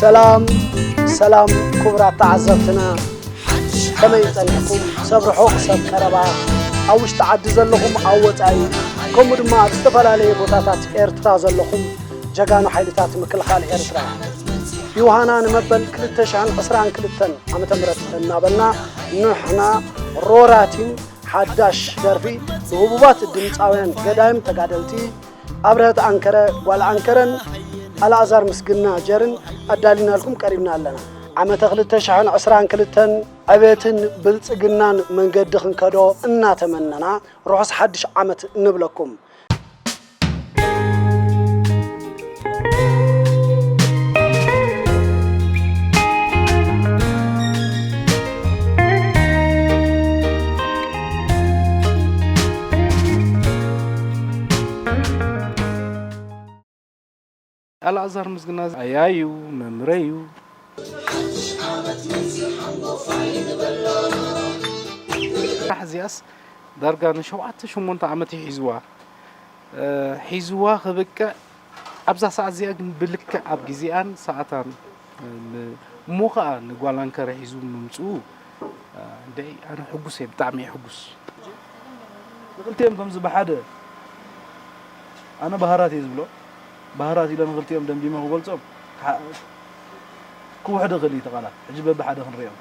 ሰላም ሰላም ክቡራት ተዓዘብትና፣ ከመይ ጸኒሕኩም? ሰብ ርሑቕ ሰብ ቀረባ፣ ኣብ ውሽጢ ዓዲ ዘለኹም ኣብ ወጻኢ፣ ከምኡ ድማ ኣብ ዝተፈላለየ ቦታታት ኤርትራ ዘለኹም ጀጋኑ ሓይልታት ምክልኻል ኤርትራ፣ ዮሃና ንመበል ክልተ ሽሕን ዕስራን ክልተን ዓመተ ምህረት እናበልና ንሕና ሮራቲን ሓዳሽ ደርፊ ንህቡባት ድምጻውያን ገዳይም ተጋደልቲ ኣብርሀት ኣንከረ ጓል ኣንከረን ኣልኣዛር ምስግና ጀርን ኣዳሊናልኩም ቀሪብና ኣለና። ዓመተ ክልተ ሽሕን ዕስራን ክልተን ዕቤትን ብልጽግናን መንገዲ ክንከዶ እናተመነና ርሑስ ሓድሽ ዓመት ንብለኩም። ኣልኣዛር ምስግና ኣያዩ መምረዩ። ስራሕ እዚኣስ ዳርጋ ንሸውዓተ ሸሞንተ ዓመት እዩ ሒዝዋ። እ፣ ሒዝዋ ክብቅዕ ኣብዛ ሰዓት እዚኣ ግን ብልክዕ ኣብ ግዜኣን ሰዓታን፣ እ፣ ን-፣ እሞ ኸኣ ንጓል ኣንከረ ሒዙ ምምጽኡ፣ እ፣ እንድዒ ኣነ ሕጉስ እየ፣ ብጣዕሚ እየ ሕጉስ። ንክልቲኦም ከምዚ ብሓደ ኣነ ባህራት እየ ዝብሎ። ባህራት ኢለ ንክልቲኦም ደምዲመ ክገልጾም ክሓ-፣ ክውሕድ ይኽእል እዩ እቲ ቃላት። ሕጂ በብሓደ ክንሪኦም።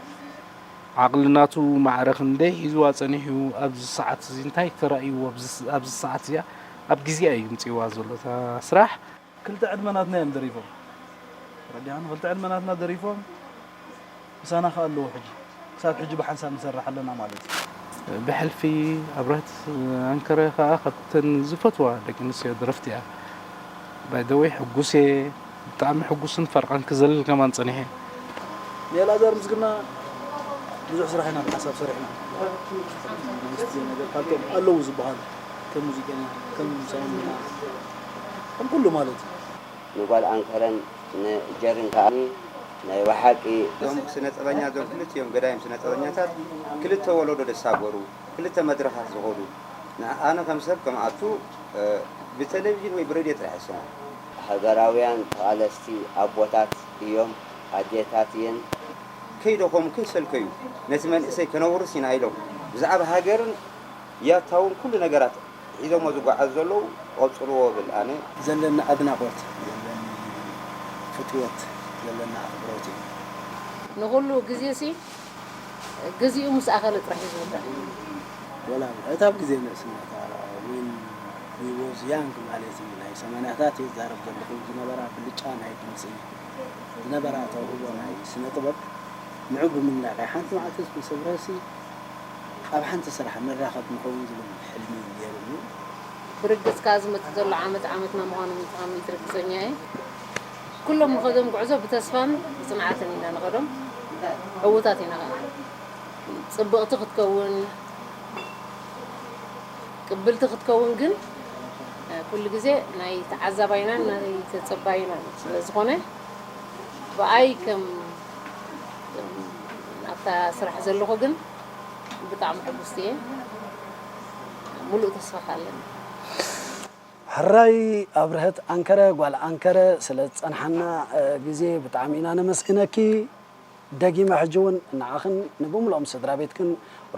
ዓቕሊ ናቱ ማዕረ ክንደይ ሒዝዋ ጸኒሑ፣ ኣብዚ ሰዓት እዚ እንታይ ተራእይዎ፣ ኣብዚ ስ-፣ ኣብዚ ሰዓት እዚኣ ኣብ ግዜኣ እዩ ምጽእዋ ዘሎ እታ ስራሕ። ክልተ ዕድመ ናትና እዮም ደሪፎም። ተረዲኣኒ? ክልተ ዕድመ ናትና ደሪፎም ምሳና ከኣ ኣለዉ። ሕጂ ክሳብ ሕጂ ብሓንሳብ ንሰርሕ ኣለና ማለት እዩ። ብሕልፊ ኣብርሀት ኣንከረ ከኣ ካብተን ዝፈትዋ ደቂ ኣንስትዮ ደረፍቲ እያ። ባይ ዘ ወይ ሕጉስ እየ፣ ብጣዕሚ ሕጉስን ፈርቓን ክዘልል ከማን ጸኒሐ። ንኤልኣዛር ምስግና ብዙሕ ስራሕ ኢና ብሓንሳብ ሰሪሕና። መንግስቲ ነገር ካብቶም ኣለዉ ዝበሃሉ ከም ሙዚቀኛ፣ ከም ሳውንድና፣ ከም ኩሉ ማለት እዩ። ንጓል ኣንከረን ንጀርን ከኣ ናይ ብሓቂ እዞም ስነ ጥበኛ፣ እዞም ክልቲኦም ገዳይም ስነ ጥበኛታት ክልተ ወለዶ ደሳገሩ፣ ክልተ መድረኻት ዝኸዱ፣ ንኣነ ከም ሰብ ከም ኣቱ፣ እ፣ ብቴሌቪዥን ወይ ብሬድዮ ጥራሕ ይሰምዖ። ሃገራውያን ተቓለስቲ ኣቦታት እዮም፣ ኣዴታት እየን። ከይደኸሙ፣ ከይሰልከዩ፣ ነቲ መንእሰይ ከነውርስ ኢና ኢሎም ብዛዕባ ሃገርን ያታውን ኩሉ ነገራት ሒዞሞ ዝጓዓዙ ዘለዉ ክቐጽልዎ እብል ኣነ። ዘለኒ ኣድናቖት፣ ዘለኒ ፍትወት፣ ዘለኒ ኣኽብሮት እዩ። ንኹሉ ግዜሲ፣ ግዜኡ ምስ ኣኸለ ጥራሕ እዩ ዝውዳእ። ወላ ኣብርሀት ኣብ ግዜ ንእስነታ፣ when we was young ማለት እዩ፣ ናይ ሰማንያታት እየ ዝዛረብ ዘለኹ፣ ዝነበራ ብልጫ ናይ ድምጺ፣ ዝነበራ ተውህቦ ናይ ስነ ጥበብ፣ ንዑ ብምድናቕ እየ። ሓንቲ መዓልቲ ምስ ኣብርሀሲ ኣብ ሓንቲ ስራሕ ንራኸብ ንኸውን ዝብል ሕልሚ ነይሩኒ። ብርግጽ ከኣ ዝመጽእ ዘሎ ዓመት ዓመትና ምዃኑ ሚእቲ ካብ ሚእቲ ርግጸኛ እየ። ኩሎም ንኸዶም ጉዕዞ ብተስፋን ብጽንዓትን ኢና ንኸዶም። ዕዉታት ኢና ከኣ። ጽብቕቲ ክትከውን፣ ቅብልቲ ክትከውን ግን፣ እ፣ ኩሉ ግዜ ናይ ተዓዛባይናን ናይ ተጸባይናን ስለ ዝኾነ፣ ብኣይ ከም፣ ከም ኣብታ ስራሕ ዘለኹ ግን ብጣዕሚ ሕጉስቲ እየ። ሙሉእ ተስፋ ከኣ ኣለኒ። ሕራይ ኣብርሀት ኣንከረ፣ ጓል ኣንከረ፣ ስለ ዝጸንሓና፣ እ፣ ግዜ ብጣዕሚ ኢና ነመስግነኪ። ደጊመ ሕጂ እውን ንዓኽን ንብምልኦም ስድራ ቤትክን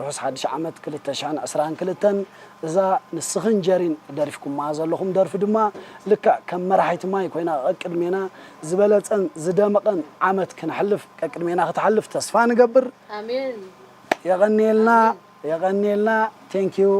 ርሑስ ሓድሽ ዓመት ክልተ ሽሕን ዕስራን ክልተን። እዛ ንስኽን ጀሪን ደሪፍኩማ ዘለኹም ደርፊ ድማ ልክዕ ከም መራሒት ማይ ኮይና ቀቅድሜና ዝበለጸን ዝደመቐን ዓመት ክነሕልፍ ቀቅድሜና ክትሓልፍ ተስፋ ንገብር። ኣሜን። የቐንየልና፣ ኣሜን። የቐንየልና። Thank you።